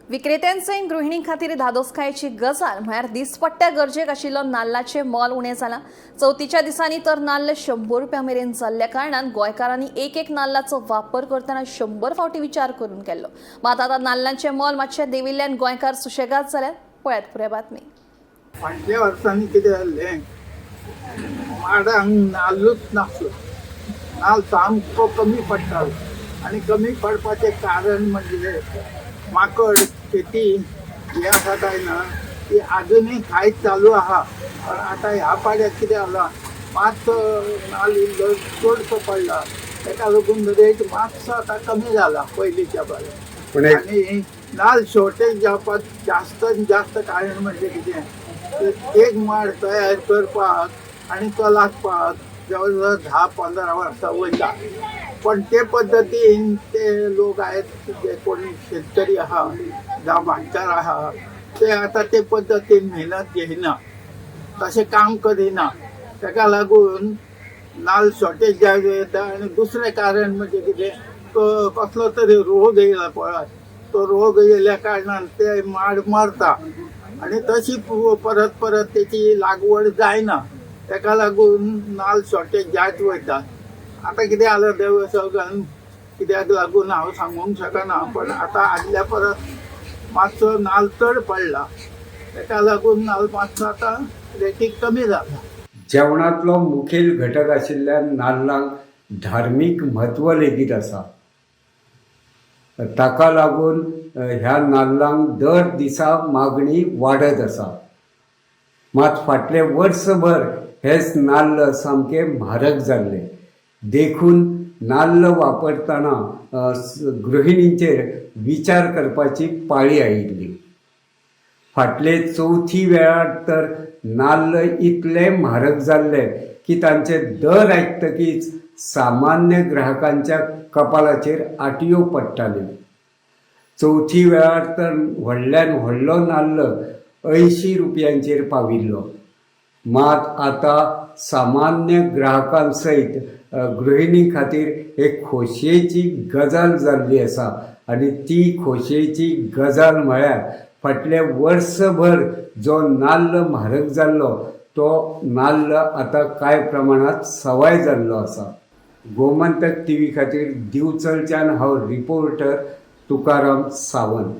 विक्रेत्यांचे गृहिणी खातीर धादोसकायेची गजाल म्हळ्यार दिसपट्ट्या गरजेक आशिल्लो नाल्लाचें मोल उणें जालां. चवथीच्या दिसांनी तर नाल्ल 100 रुपया मेरेन जाल्ल्या कारणान गोंयकारांनी एक एक नाल्लाचो वापर करतना 100 फावटी विचार करून केल्लो. मात आतां नाल्लांचें मोल मातशें देंविल्ल्यान गोंयकार सुशेगाद जाल्यात. पळयात पुराय बातमी. फाटल्या वर्सांनी कितें जाल्लें, माडांक नाल्लूच नासलो, नाल्ल सामको कमी पडटालो. आनी कमी पडपाचें कारण म्हणजे माकड शेती हे आसा काय ना ती आजुनूय खायत चालू आहा. पण आतां ह्या पाड्याक कितें जाला, मातसो नाल्ल इल्लो चडसो पडला, तेका लागून रेट मातसो आतां कमी जाला पयलींच्या परस. पण एक आणि नाल शॉर्टेज जावपाक जास्त जास्त कारण म्हणजे कितें, की एक माड तयार करपाक आनी तो लागपाक जवळ जवळ 10-15 वर्सां वयता. पण ते पद्दतीन ते लोक आहेत, जे कोणी शेतकरी आहा जावं भाटकार आहा, ते आतां ते पद्दतीन मेहनत घेयना, तशें काम करिना. ताका लागून नाल शॉर्टेज जायत वयता. आनी दुसरें कारण म्हणजे कितें, तो कसलो तरी रोग येयला पळय, तो रोग येयल्या कारणान ते माड मरता आनी तशी परत परत तेची लागवड जायना. ताका लागून नाल शॉर्टेज जायत वयता. आतां कितें जालां देवसगान कित्याक लागून हांव सांगूंक शकना, पण आतां आदल्या परस मातसो नाल चड पडला, ताका लागून नाल मातसो आतां रेटीक कमी जाला. जेवणांतलो मुखेल घटक आशिल्ल्यान नाल्लांक धार्मीक म्हत्व लेगीत आसा. ताका लागून ह्या नाल्लांक दर दिसा मागणी वाडत आसा. मात फाटलें वर्सभर हेच नाल्ल सामके म्हारग जाल्ले, देखून नाल्ल वापरतना गृहिणींचेर विचार करपाची पाळी आयिल्ली. फाटले चवथी वेळार तर नाल्ल इतले म्हारग जाल्ले की तांचे दर आयकतकीच सामान्य ग्राहकांच्या कपालाचेर आटयो पडटाल्यो. चवथी वेळार तर व्हडल्यान व्हडलो नाल्ल 80 रुपयांचेर पाविल्लो. मात आतां सामान्य ग्राहकां सयत गृहिणी खातीर एक खोशयेची गजाल जाल्ली आसा आनी ती खोशयेची गजाल म्हळ्यार फाटलें वर्सभर जो नाल्ल म्हारग जाल्लो तो नाल्ल आतां कांय प्रमाणांत सवाय जाल्लो आसा. गोमंतक टीव्ही खातीर दिवचलच्यान हांव रिपोर्टर तुकाराम सावंत.